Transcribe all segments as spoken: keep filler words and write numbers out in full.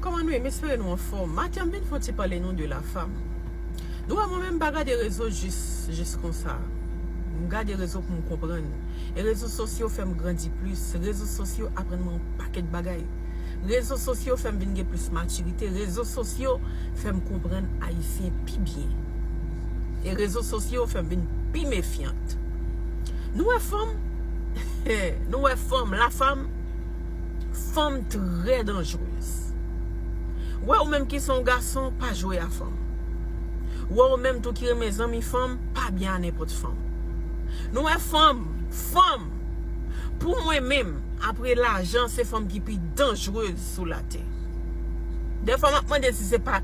Kòman nou ye? M espere nou anfòm. Maten an, m vin fè yon ti pale nou de la femme. Nou wè, mwen menm, m pa gade rezo jis, jis konsa. M gade rezo pou m konprann. E rezo sosyo fè m grandi plis. Rezo sosyo aprann mwen yon pakèt bagay. Rezo sosyo fè m vin gen plis matirite. Rezo sosyo fè m konprann Ayisyen pi byen. E rezo sosyo fè m vin pi mefyant. Nou wè fanm? Nou wè fanm, la femme? Fanm trè danjrez. Wè, ou menm ki se yon gason, pa jwe a fanm. Wè, ou menm tou ki renmen zanmi fanm, pa byen a nenpòt fanm. Nou wè fanm, fanm, pou mwen menm, apre lajan, se fanm ki pi danjrez sou latè. Dèfwa m ap mande si se pa,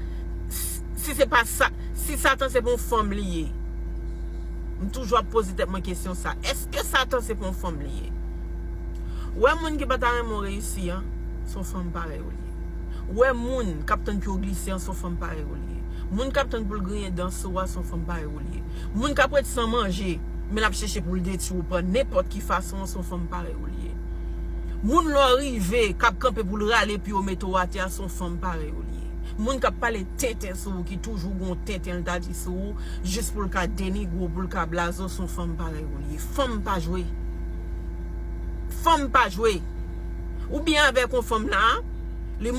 si se pa sa, si Satan se pa yon fanm li ye. M toujou ap poze tèt mwen kesyon sa. Èske Satan se pa yon fanm li ye? Wè, moun ki pa ta renmen w reyisi an, se yon fanm parèy ou li ye. Wè, moun k ap tann pou w glise an, se yon fanm parèy ou li ye. Moun k ap tann pou l griyen dan sou w a, se yon fanm parèy ou li ye. Moun k ap ret san manje, men l ap chèche pou l detwi w pa nenpòt ki fason an, se yon fanm parèy ou li ye. Moun lè w rive, k ap kanpe pou l rale pye w mete w atè a, se yon fanm parèy ou li ye. Moun k ap pale tenten sou ou, ki toujou gon tenten l ta di sou ou, jis pou l ka denigre w, pou l ka blaze w, se yon fanm parèy ou li ye. Fanm pa jwe. Fanm pa jwe. Ou byen avèk yon fanm la,